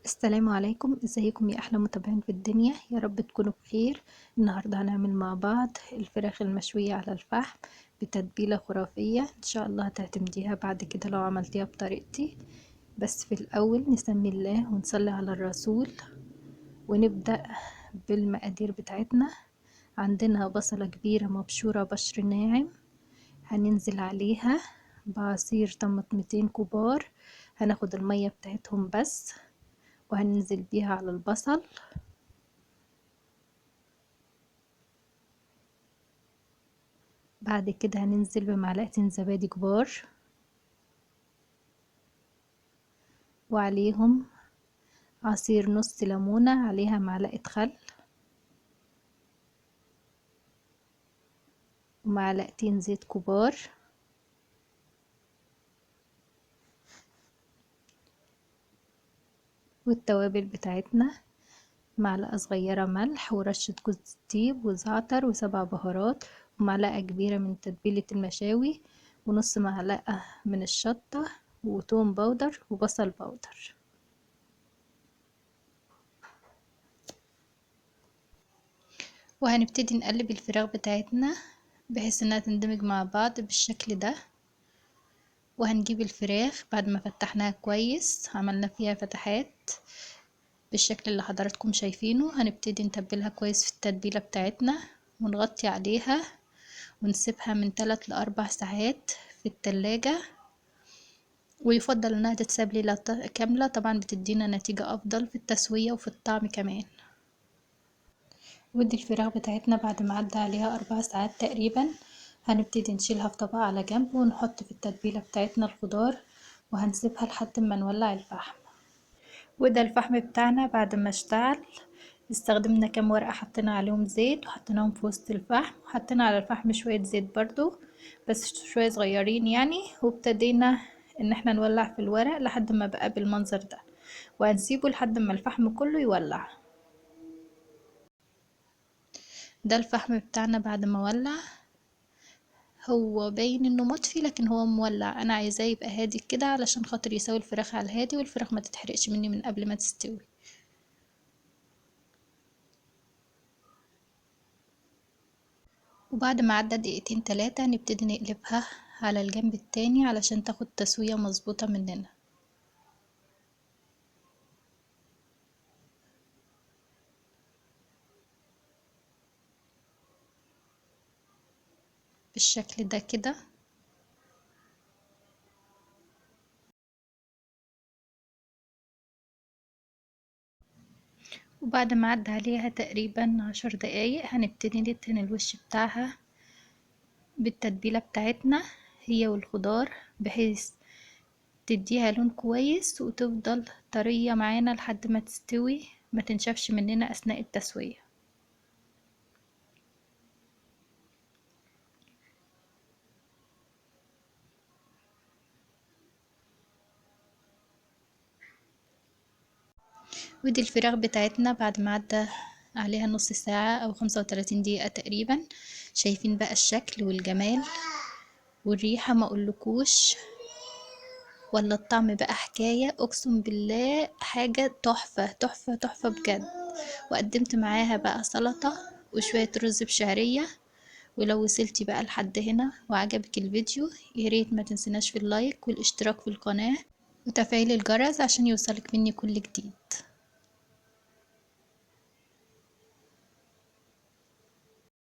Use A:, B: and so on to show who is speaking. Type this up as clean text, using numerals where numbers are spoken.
A: السلام عليكم، ازيكم يا احلى متابعين في الدنيا؟ يا رب تكونوا بخير. النهارده هنعمل مع بعض الفراخ المشوية على الفحم بتتبيلة خرافية ان شاء الله هتعتمديها بعد كده لو عملتيها بطريقتي. بس في الاول نسمي الله ونصلي على الرسول ونبدأ بالمقادير بتاعتنا. عندنا بصلة كبيرة مبشورة بشر ناعم، هننزل عليها بعصير طماطمتين كبار، هناخد المية بتاعتهم بس وهننزل بيها على البصل. بعد كده هننزل بمعلقتين زبادي كبار وعليهم عصير نص ليمونة عليها معلقة خل ومعلقتين زيت كبار. والتوابل بتاعتنا معلقة صغيرة ملح ورشة جوز الطيب وزعتر و7 بهارات ومعلقة كبيرة من تتبيلة المشاوي ونص معلقة من الشطة وتوم powder وبصل powder. وهنبتدي نقلب الفراخ بتاعتنا بحيث انها تندمج مع بعض بالشكل ده. وهنجيب الفراخ بعد ما فتحناها كويس، عملنا فيها فتحات بالشكل اللي حضراتكم شايفينه. هنبتدي نتبلها كويس في التتبيلة بتاعتنا ونغطي عليها ونسيبها من 3 ل4 ساعات في التلاجة، ويفضل انها تتساب ليلة كاملة، طبعا بتدينا نتيجة افضل في التسوية وفي الطعم كمان. ودي الفراخ بتاعتنا بعد ما عدى عليها 4 ساعات تقريبا، هنبتدي نشيلها في طبق على جنب ونحط في التتبيلة بتاعتنا الخضار وهنسيبها لحد ما نولع الفحم. وده الفحم بتاعنا بعد ما اشتعل، استخدمنا كام ورقة حطينا عليهم زيت وحطيناهم في وسط الفحم، وحطينا على الفحم شوية زيت برضو بس شوية صغيرين يعني، وابتدينا ان احنا نولع في الورق لحد ما بقى بالمنظر ده، وهنسيبه لحد ما الفحم كله يولع. ده الفحم بتاعنا بعد ما ولع، هو باين انه مطفي لكن هو مولع. انا عايزاه يبقى هادي كده علشان خاطر يساوي الفراخ على الهادي والفراخ ما تتحرقش مني من قبل ما تستوي. وبعد ما عدى دقيقتين 3 نبتدي نقلبها على الجنب التاني علشان تاخد تسوية مظبوطة مننا. بالشكل ده كده. وبعد ما عدى عليها تقريبا 10 دقايق هنبتدي ندهن الوش بتاعها بالتتبيلة بتاعتنا هي والخضار، بحيث تديها لون كويس وتفضل طرية معانا لحد ما تستوي، ما تنشفش مننا أثناء التسوية. ودي الفراخ بتاعتنا بعد ما عدى عليها نص ساعة أو 35 دقيقة تقريبا. شايفين بقى الشكل والجمال والريحة، ما اقولكوش ولا الطعم بقى حكاية، اقسم بالله حاجة تحفة تحفة تحفة بجد. وقدمت معاها بقى سلطة وشوية رز بشعرية. ولو وصلتي بقى لحد هنا وعجبك الفيديو ياريت ما تنسيناش في اللايك والاشتراك في القناة وتفعيل الجرس عشان يوصلك مني كل جديد.